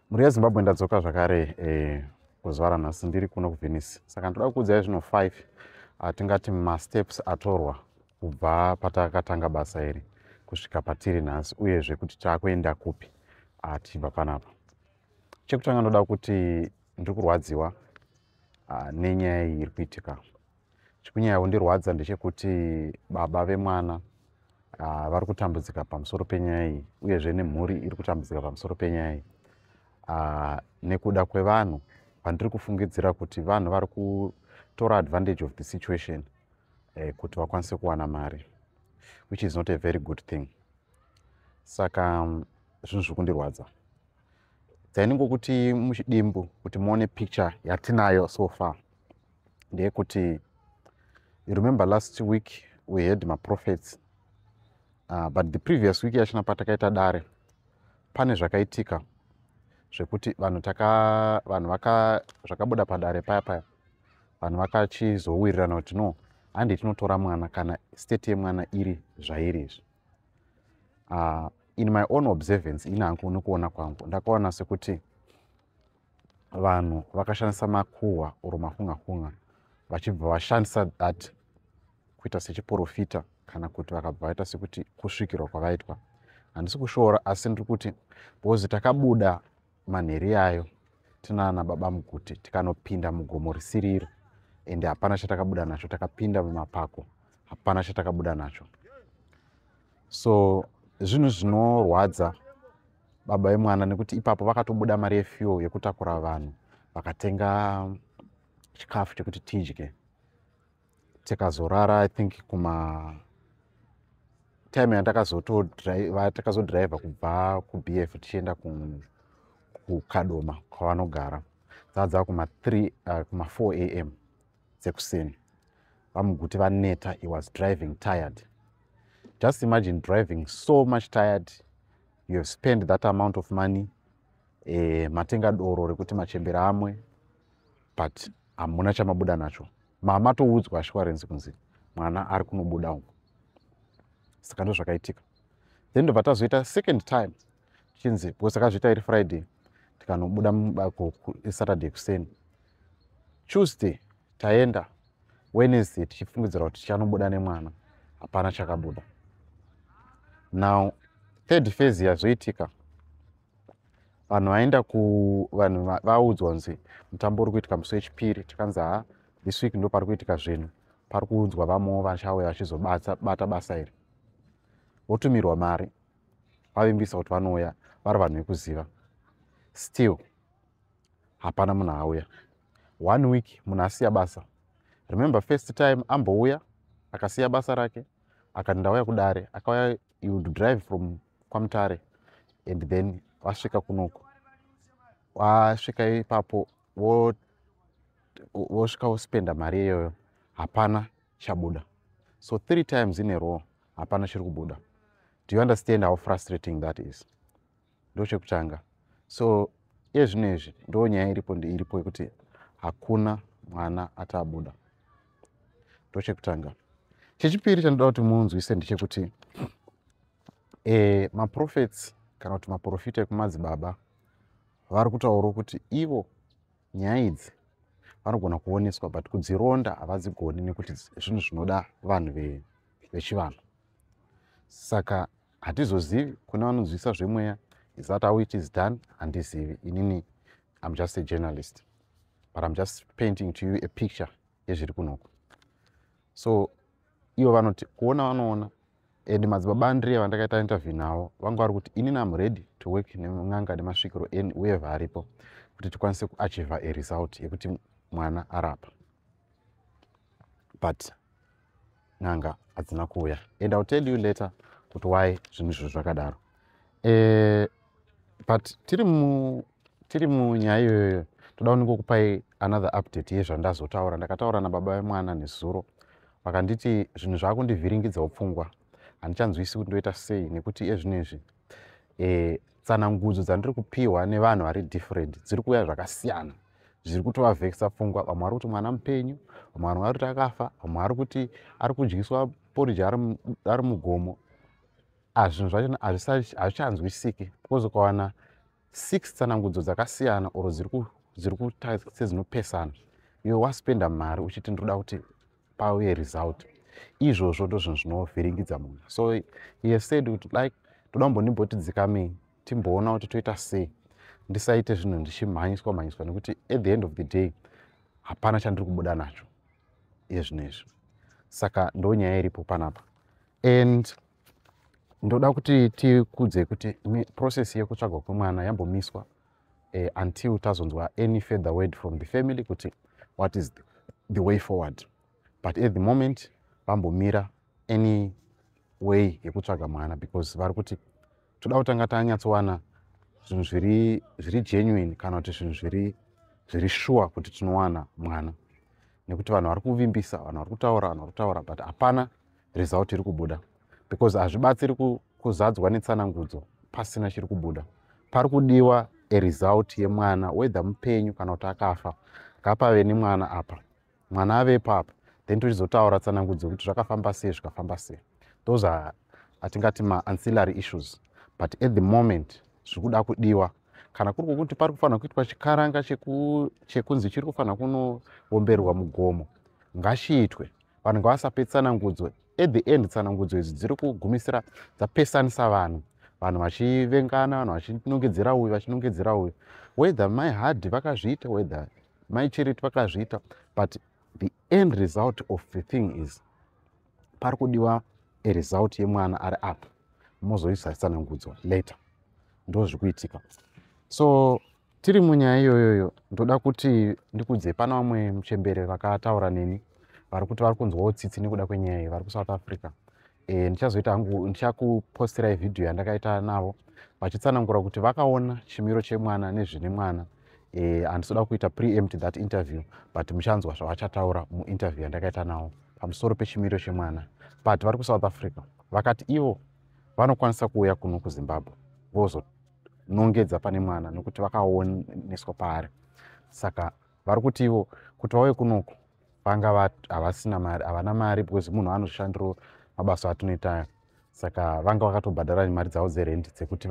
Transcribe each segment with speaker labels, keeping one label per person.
Speaker 1: Mhuri yeZimbabwe, ndadzoka zvakare kuzuva ranhasi. Ndiri kuno kuVenice, saka ndoda kukuudzai zvino 5 atingati masteps atorwa kubva patakatanga basa iri kusvika patiri nhasi, uyezve kuti taakuenda kupi tichibva panapa. Chekutanga, ndoda kuti ndiri kurwadziwa nenyaya iyi iri kuitika. Chikunyanya kundirwadza ndechekuti baba vemwana vari kutambudzika pamusoro penyaya iyi, uyezve nemhuri iri kutambudzika pamusoro penyaya iyi nekuda kwevanhu vandiri kufungidzira kuti vanhu vari kutora advantage of the situation kuti vakwanise kuwana mari, which is not a very good thing. Saka zvinhu zviri kundirwadza. Dzainongokuti muchidimbu kuti muone picture yatinayo so far ndeyekuti, you remember last week we had maprophets, but the previous week yachina patakaita dare, pane zvakaitika zvekuti vanhu taka vanhu vaka zvakabuda padare paya paya, vanhu vakachizowirirana kuti no, handi tinotora mwana kana state yemwana iri zvairi izvi. In my own observance, ini hangu nekuona kwangu, ndakaona sekuti vanhu vakashandisa makuhwa or mafunga-funga, vachibva vashandisa that kuita sechiprofita, kana kuti vakabva vaita sekuti kusvikirwa kwavaitwa. Handisi kushoora, asi ndiri kuti because takabuda manheri ayo tinana baba Muguti, tikanopinda mugomo risiri iro, ende hapana chatakabuda nacho. Takapinda mumapako, hapana chatakabuda nacho. So zvinhu zvinorwadza baba vemwana, nekuti ipapo vakatobuda mari yefuel yekutakura vanhu, vakatenga chikafu chekuti tidye, tikazorara. I think kuma time yatakazodhiraivha kubva kuBF tichienda kuKadoma kwavanogara, dzava dzava kuma3, kuma4 am dzekuseni. VaMuguti vaneta. He was driving tired. Just imagine driving so much tired. You have spent that amount of money, matenga doro rekuti machembera amwe, but hamuna chamabuda nacho. Mamatoudzwa assurance kunzi mwana ari kunobuda umu. Saka ndo zvakaitika. Then ndobva tazoita second time tichinzi, because takazviita iri Friday, tikanobuda mubako Saturday kuseni, Tuesday taenda, Wednesday tichifungidzira kuti tichanobuda nemwana, hapana chakabuda. Now third phase yazoitika, vanhu vaenda ku vanhu vaudzwa kunzi mutambo uri kuitika musi wechipiri. Tikanzi, ha, this week ndo pari kuitika zvinhu, pari kuunzwa vamwewo vachauya vachizobata basa iri. Votumirwa mari, vavimbisa kuti vanouya, vari vanhu vekuziva. Still hapana munhu auya. One week munhu asiya basa. Remember, first time ambouya akasiya basa rake, akati ndauya kudare. Akauya, you would drive from kwaMutare and then vasvika kunoku. Wasvika ipapo, vosvika vospenda mari iyoyo, hapana chabuda. So three times in a row hapana chiri kubuda. Do you understand how frustrating that is? Ndo chekutanga. So iye zvino izvi ndo nyaya iripo, iripo yekuti hakuna mwana atabuda. Ndo chekutanga. Chechipiri chandoda kuti munzwise ndechekuti maprophets kana kuti maprofita ekumadzibaba vari kutaurawo kuti ivo nyaya idzi vanogona kuoneswa, but kudzironda havadzigoni, nekuti zvinhu zvinoda vanhu vechivanhu. Saka hatizozivi kune vanonzwisa zvemweya. Is that how it is done? Handizivi inini. I'm just a journalist, but I'm just painting to you a picture yezviri kunoko. So ivo vanoti kuona vanoona, and madzibaba Andrea vandakaita interview navo vanga vari kuti inini am ready to work nen'anga nemasvikiro whoever aripo kuti tikwanise kuachieve a result yekuti mwana arapa, but n'anga hadzina kuuya, and I'll tell you later kuti why zvinhu izvo zvakadaro. But tiri munyaya iyoyo, toda kunongokupai another update yezvandazotaura. Ndakataura nababa vemwana nezuro, vakanditi zvinhu zvakundivhiringidzawo pfungwa, handichanzwisi kuti ndoita sei, nekuti ezvino izvi tsanangudzo dzandiri kupiwa nevanhu vari different dziri kuuya zvakasiyana, zviri kutovavhekisa pfungwa. Vamwe vari kuti mwana mupenyu, vamwe vanhu vari kuti akafa, vamwe vari kuti ari kudyiswa poriji ari mugomo. Zvinhu zvacho hazvichanzwisiki, because ukawana Six tsanangudzo dzakasiyana or dziri kuita sedzinopesana. Iwe waspenda mari uchiti ndoda kuti pauye result. Izvozvo ndo zvinhu zvinovhiringidza munhu. So he has said kuti like toda kumbonimboti dzikamei, timboona kuti toita sei, ndisaite zvinhu ndichimhanyiswa mhanyiswa, nekuti at the end of the day hapana chandiri kubuda nacho iye zvino izvi. Saka ndo nyaya iripo panapa, and ndoda kuti tikudze kuti process yekutsvagwa kwemwana yambomiswa until tazonzwa any further word from the family kuti what is the way forward. But at the moment vambomira any way yekutsvaga mwana, because vari kuti toda kutanga tanyatsowana zvinhu zviri genuine, kana kuti zvinhu zviri sure kuti tinowana mwana, nekuti vanhu vari kuvimbisa, vanhu vari kutaura, vanhu vari kutaura, but hapana result iri kubuda, because hazvibatsiri kuzadzwa netsanangudzo pasina chiri kubuda. Pari kudiwa aresult yemwana, whether mupenyu kana kuti akafa. Ngapave nemwana apa, mwana avepo apa, then tochizotaura tsanangudzo kuti zvakafamba sei, zvikafamba sei. Those are atingati maancillary issues, but at the moment zviri kuda kudiwa, kana kuri kwokuti pari kufanira kuitwa chikaranga chekunzi chiri kufanira kunoomberwa mugomo, ngachiitwe. Vanhu ngavasape tsanangudzo. At the end tsanangudzo idzi dziri kugumisira dzapesanisa vanhu, vanhu vachivengana, vanhu vachinongedzera uyu, vachinongedzera uyu, whether Mai Hard vakazviita, whether Mai Charity vakazviita, but the end result of the thing is pari kudiwa aresult yemwana ari apa, mozoisa tsanangudzo later. Ndo zviri kuitika. So tiri munyaya iyoyoyo, ndoda kuti ndikudze pana vamwe muchembere vakataura neni, vari kuti vari kunzwawo tsitsi nekuda kwenyaya iyi, vari kuSouth Africa. Ndichazoita hangu, ndichakupostirai vhidhiyo yandakaita navo vachitsanangura kuti vakaona chimiro chemwana nezvine mwana. Handisoda kuita preempt that interview, but muchanzwa zvavachataura muinterview yandakaita navo pamusoro pechimiro chemwana. But vari kuSouth Africa, vakati ivo vanokwanisa kuuya kuno kuZimbabwe vozonongedza pane mwana, nekuti vakaoneswa paari. Saka vari kuti ivo kuti vauye kunoku vanga havasina mari, havana mari, because munhu anozvishandiro mabasa atinoita. Saka vanga vakatobhadhara mari dzavo dzerendi dzekuti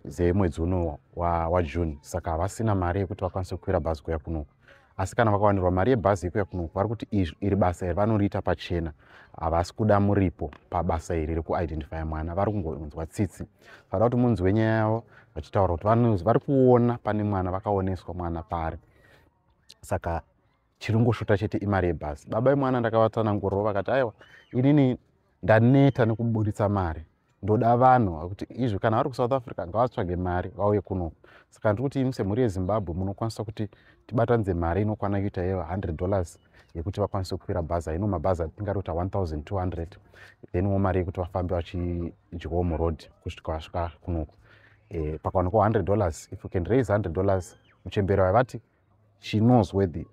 Speaker 1: dzemwedzi uno waJune, saka havasina mari yekuti vakwanise kukwira bhazi kuuya kunoku. Asi kana vakawanirwa mari yebhazi yekuuya kunoku, vari kuti iri basa iri vanoriita pachena, havasi kuda muripo pabasa iri rekuidentifya mwana. Vari kungonzwa tsitsi, vada kuti munzwe nyaya yavo vachitaura kuti vari kuona pane mwana, vakaoneswa mwana paari, saka chiri ngoshota chete imari yebhazi. Baba vemwana ndakavatsanangurirawo, vakati, "Aiwa, inini ndaneta nekuburitsa mari, ndoda vanhu kuti izvi kana vari kuSouth Africa ngavatsvage mari vauye kunoku." Saka ndiri kuti imi semhuri yeZimbabwe munokwanisa kuti tibatanidze mari inokwana kuita iyo $100 yekuti vakwanise kukwira bhazi. Aino mabhazi atingari kuita 1200, then wo mari yekuti vafambe vachidyawo muroad kusvika vasvika kunoku. Pakawanikwa $100, if you can raise $100, muchembero vaivati she knows where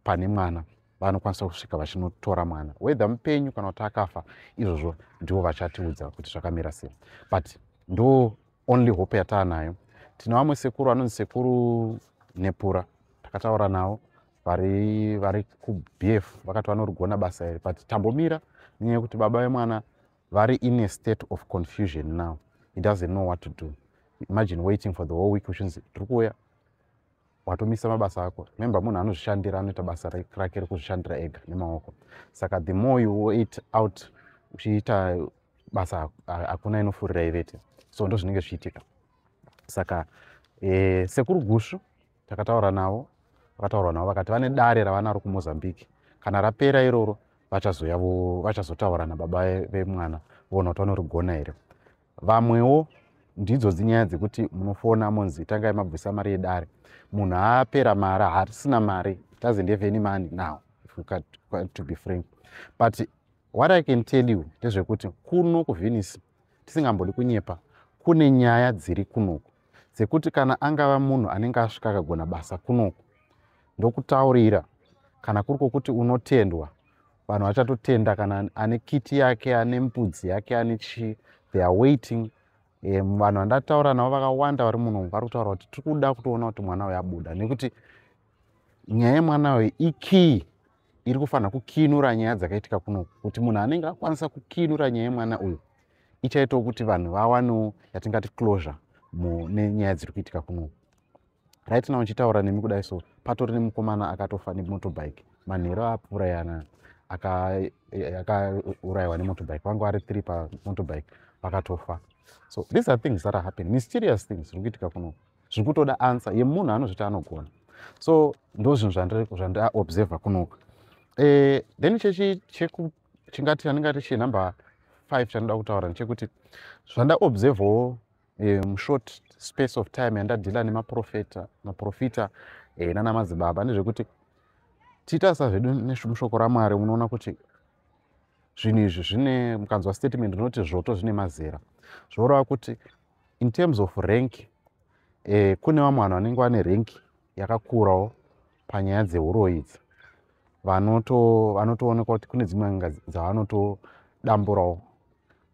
Speaker 1: pane mwana, vanokwanisa kusvika vachinotora mwana, whether mupenyu kana kuti akafa. Izvozvo ndivo vachatiudza kuti zvakamira sei, but ndo only hope yataanayo. Tine vamwe sekuru vanonzi Sekuru Nepura, takataura navo, vari kuBF, vakati vanorigona basa iri, but tambomira nenyaya yekuti baba vemwana vari in a state of confusion now. He doesn't know what to do. Imagine waiting for the whole week uchinzi tiri kuuya, watomisa mabasa ako. Remember, munhu anozvishandira, anoita basa rake rekuzvishandira ega nemaoko. Saka the more you wait out uchiita basa, hakuna inofurira ivete. So ndo zvinenge zvichiitika. Saka Sekuru Gushu takataura navo, vakataurwa navo, vakati vane dare ravanaro kuMozambique. Kana rapera iroro, vachazoya, vachazotaura nababa vemwana, voona kuti vanorigona here. Vamwewo ndidzo dzinyaya dzekuti munofona monzi tangai mabvisa mari yedare. Munhu apera mari, haasina mari, doesn't have any money now, if you to be frank. But what I can tell you ndezvekuti kuno kuVenice, tisingambodi kunyepa, kune nyaya dziri kunoku dzekuti kana angava munhu anenge asvika akagona basa kunoku, ndokutaurira, kana kuri kwokuti unotendwa, vanhu vachatotenda. Kana ane kiti yake, ane mbudzi yake, ane chii, they are waiting. Vanhu vandataura navo vakawanda vari muno vari kutaura kuti tiri kuda kutoona kuti mwana uyu abuda, nekuti nyaya yemwana uyu ikii iri kufanira kukinura nyaya dzakaitika kunoku. Kuti munhu anenge akwanisa kukinura nyaya yemwana uyu, ichaitawo kuti vanhu vawanewo yatingati closure. Nenyaya dziri kuitika kuno right now, nchitaura nemi kudai, so patori nemukomana akatofa nemotorbike manheru apfuura yana, akaurayiwa nemotorbike. Vanga vari three pamotorbike, vakatofa. So these are things that are happening, mysterious things zviri kuitika kuno, zviri kutoda answer yemunhu anozviti anogona. So ndo zvinhu zvandaobserva kunoku. Then chechi chingati chandingati chenumber 5 chandinoda kutaura ndechekuti zvandaobservawo mushort space of time yandadeala nemaprofeta, maprofita nana madzibaba, ndezvekuti tiita zvedu nemushoko raMwari. Munoona kuti zvinhu izvi zvine, mukanzwa statement rinoti zvoto zvine mazera, zvoreva kuti in terms of rank, kune vamwe vanhu vanenge vane rank yakakurawo panyaya dzeuroyi idzi, vanotoonekwa kuti kune dzimwe n'anga dzavanotodamburawo.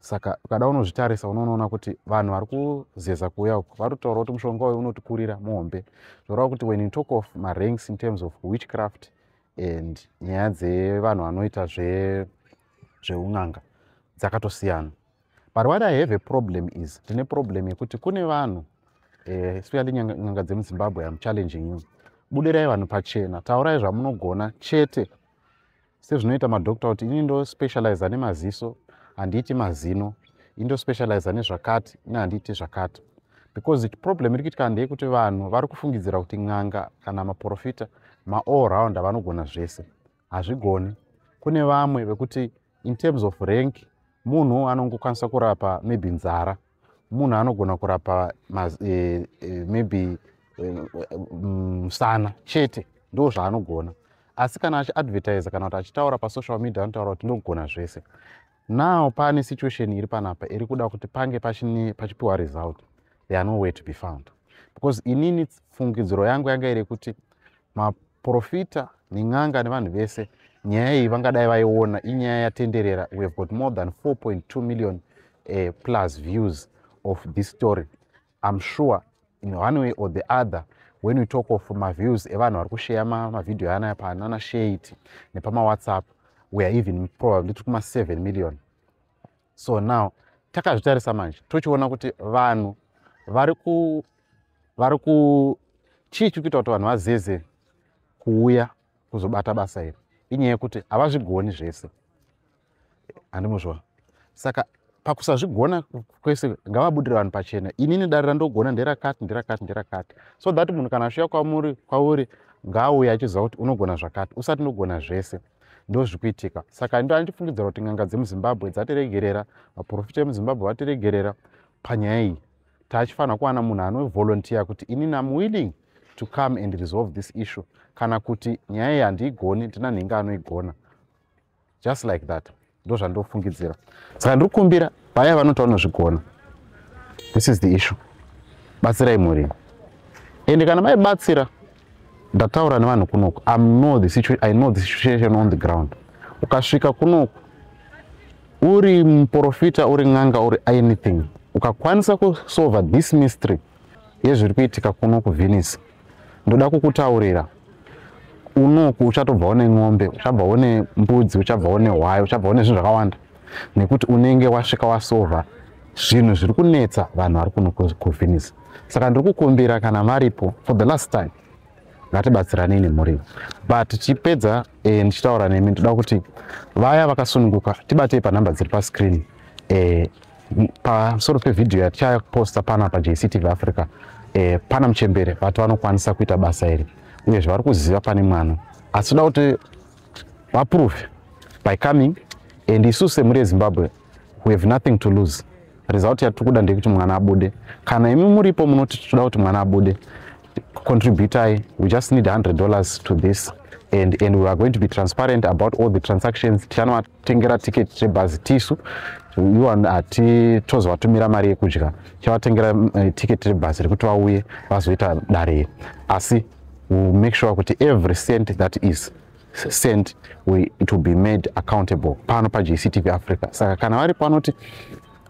Speaker 1: Saka ukada unozvitarisa, unonoona kuti vanhu vari kuzeza kuuya uku vari kutaura kuti mushonga uyu unotikurira muhombe. Zvoreva kuti when you talk of maranks in terms of witchcraft and nyaya dzevanhu vanoita zveun'anga dzakatosiyana. But what I have a problem is, ndine problem yekuti kune vanhu, especially n'anga dzemuZimbabwe, am challenging you: budirai vanhu pachena, taurai zvamunogona chete, sezvinoita madhokta kuti ini ndospecializa nemaziso, handiiti mazino, ini ndospecializa nezvakati, ini handiiti zvakati. Because problem iri kuitika ndeyekuti vanhu vari kufungidzira kuti n'anga kana maprofita maall rounder, vanogona zvese. Hazvigoni. Kune vamwe vekuti in terms of rank, munhu anongokwanisa kurapa maybe nzara, munhu anogona kurapa maybe musana chete, ndo zvaanogona. Asi kana achiadvertisa kana kuti achitaura pasocial media, anotaura kuti ndogona zvese. Now pane situation iri panapa iri kuda kuti pange pachipiwa result. They are nowhere to be found, because inini fungidziro yangu yanga iri yekuti maprofita nen'anga nevanhu vese, nyaya iyi vangadai vaiona. Inyaya yatenderera. We have got more than 4.2 million plus views of this story. I'm sure in one way or the other, when we talk of maviews evanhu vari kusheya mavhidhiyo anaya panana SHAREit nepamawhatsapp, we are even probably tiri kuma7 million. So now takazvitarisa manje, tochiona kuti vanhu vari ku chii chiri kuita kuti vanhu vazeze kuuya kuzobata basa iri? Inyaya yekuti havazvigoni zvese, handimuzvona. Saka pakusazvigona kwese, ngavabudire vanhu pachena: inini dare randogona nderakati, nderakati, nderakati, so that munhu kana asvika kwamuri, kwauri, ngaauye achiziva kuti unogona zvakati, usati ndogona zvese. Ndo zviri kuitika. Saka ndo andifungidzira kuti n'anga dzemuZimbabwe dzatiregerera, vaprofita vemuZimbabwe vatiregerera panyaya iyi. Tachifanira kuwana munhu anovolunteer kuti inini am willing to come and resolve this issue, kana kuti nyaya iyi handiigoni, ndina nhinga anoigona, just like that. Ndo zvandofungidzira. Saka ndiri kukumbira vaya vanoti vanozvigona, this is the issue, batsirai mhuri. Ende kana maibatsira, ndataura nevanhu kunoku, I know the situation on the ground. Ukasvika kunoku uri muprofita, uri n'anga, uri anything, ukakwanisa kusolva this mystery yezviri kuitika kuno kuVenice, ndoda kukutaurira, unoku uchatobvawo nemombe, uchabvawo nembudzi, uchabvawo nehwai, uchabvawo nezvinhu zvakawanda, nekuti unenge wasvika wasolva zvinhu zviri kunetsa vanhu vari kuno kuVenice. Saka ndiri kukumbira, kana maripo, for the last time, ngatibatsiranei nemhuri. But tichipedza, ndichitaura nemi, ndoda kuti vaya vakasununguka tibatei panhamba dziri pascreen pamusoro pevhidhiyo yatichaposta pana paJCTV Africa. Pana muchembere vati vanokwanisa kuita basa iri, uyezve vari kuziva pane mwana, asi toda kuti vaprove by coming. And isusu semhuri yeZimbabwe, we have nothing to lose. Result yatiri kuda ndeyekuti mwana abude. Kana imi muripo munoti toda kuti mwana abude, contributai. We just need $100 to this, and we are going to be transparent about all the transactions. Tichanovatengera tiketi rebhazi tisu, hati tozovatumira mari yekudya. Tichavatengera tiketi rebhazi rekuti vauye vazoita dare iri, asi we will make sure kuti every cent that is sent, it will be made accountable pano paJCTV Africa. Saka kana vari panoti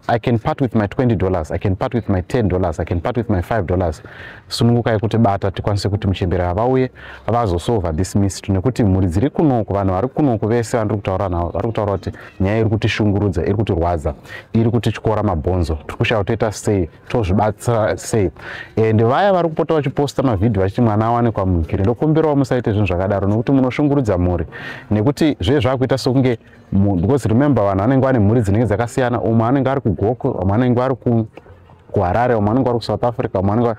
Speaker 1: I can part with my $20, I can part with my $10, I can part with my $5. Sunungukai kuti bata tikwanise kuti muchembere vauye vazosolva this mystery, nekuti mhuri dziri kunoku, vanhu vari kunoku vese vandiri kutaura navo vari kutaura kuti nyaya iri kutishungurudza, iri kutirwadza, iri kutityora mabhonzo. Tiri kushaya toita sei, tozvibatsira sei. And vaya vari kupota vachiposta mavhidhiyo vachiti mwana awanikwa mukiri, ndokumbirawo musaite zvinhu zvakadaro, nekuti munoshungurudza mhuri, nekuti zve zvakuita sekunge, because remember, vanhu vanenge vane mhuri dzinenge dzakasiyana. Umwe anenge ari kuGokwe, umwe anenge ari kuHarare, umwe anenge ari kuSouth Africa, umwe anenge,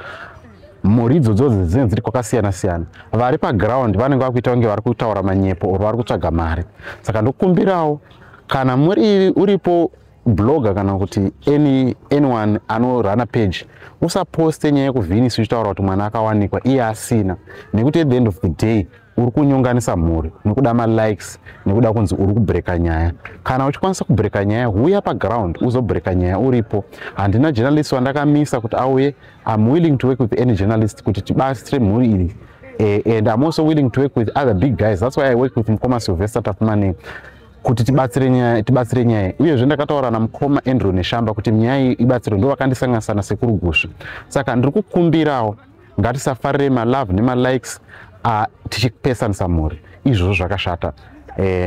Speaker 1: mhuri idzodzodzo dzinenge dziri kwakasiyana siyana. Vari paground vanenge vakuita kunge vari kutaura manyepo or vari kutsvaga mari. Saka ndokumbirawo, kana muri uripo blogger kana kuti anyone anorana page, usaposte nyaya yekuvhinisi uchitaura kuti mwana akawanikwa iye asina, nekuti at the end of the day uri kunyonganisa mhuri nekuda malikes, nekuda kunzi uri kubreaka nyaya. Kana uchikwanisa kubreaka nyaya, huya paground uzobreaka nyaya uripo. Handina journalist wandakamisa kuti auye. I'm willing to work with any journalist kuti tibatsire mhuri iyi, and I'm also willing to work with other big guys. That's why I work with mukoma Sylvester Tapumani kuti tibatsire nyaya, tibatsire nyaya. Uyezve ndakataura namukoma Andrew Neshamba kuti nyaya iyi ibatsirwe, ndo vakandisanganisa nasekuru Gusvi. Saka ndiri kukumbirawo, ngatisafarire malove nemalikes tichipesanisa mhuri. Izvozvo zvakashata.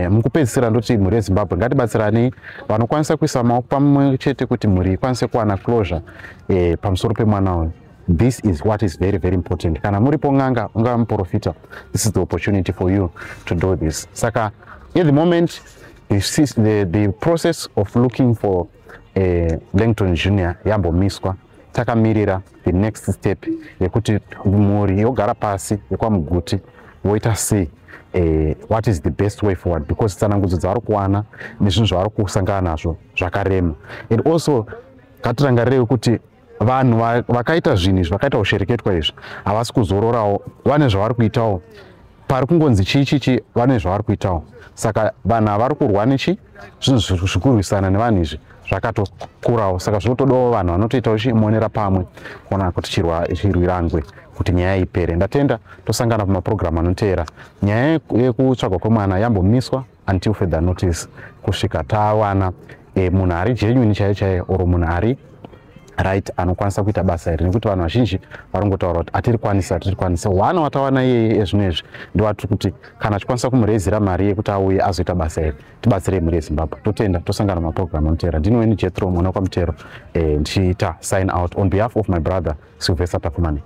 Speaker 1: Mukupedzisira ndoti mhuri yeZimbabwe, ngatibatsiranei, vanokwanisa kuisa maoko pamwe chete kuti mhuri ikwanise kuwana closure pamusoro pemwana uyu. This is what is very, very important. Kana muripo n'anga, ungava muprofita, this is the opportunity for you to do this. Saka at the moment the process of looking for Langton Junior yambomiswa, takamirira the next step yekuti mhuri yogara pasi yekwaMuguti voita sei, what is the best way forward, because tsanangudzo dzavari kuwana nezvinhu zvavari kusangana nazvo zvakarema. And also ngatirangarirei kuti vanhu vakaita zvinhu izvi, vakaita ushereketwa izvi, havasi kuzororawo. Vane zvavari kuitawo. Pari kungonzi chii chichi, vane zvavari kuitawo. Saka vanhu havari kurwa nechi zvinhu zvekurwisana nevanhu izvi zvakatokurawo. Saka zvinotodawo vanhu vanotoitawo chimonera pamwe kuona kuti chirwirangwe kuti nyaya ipere. Ndatenda, tosangana pamapurogiramu anoteera. Nyaya yekutsvagwa kwemwana yambomiswa until further notice, kusvika tawana munhu ari genuine chaiyo chaiyo or munhu ari right anokwanisa kuita basa iri, nekuti vanhu vazhinji varingotaura kuti hatiri kwanisa, hatiri kwanisa. One watawana iyeye ezvino izvi ndowatiri kuti kana achikwanisa kumurezera mari yekuti auye azoita basa iri, tibatsirei mhuri yeZimbabwe. Totenda, tosangana mapurogiramu anoteera. Ndini Jethro mwana kwaMutero, ndichiita sign out on behalf of my brother Sylvester Tafumani.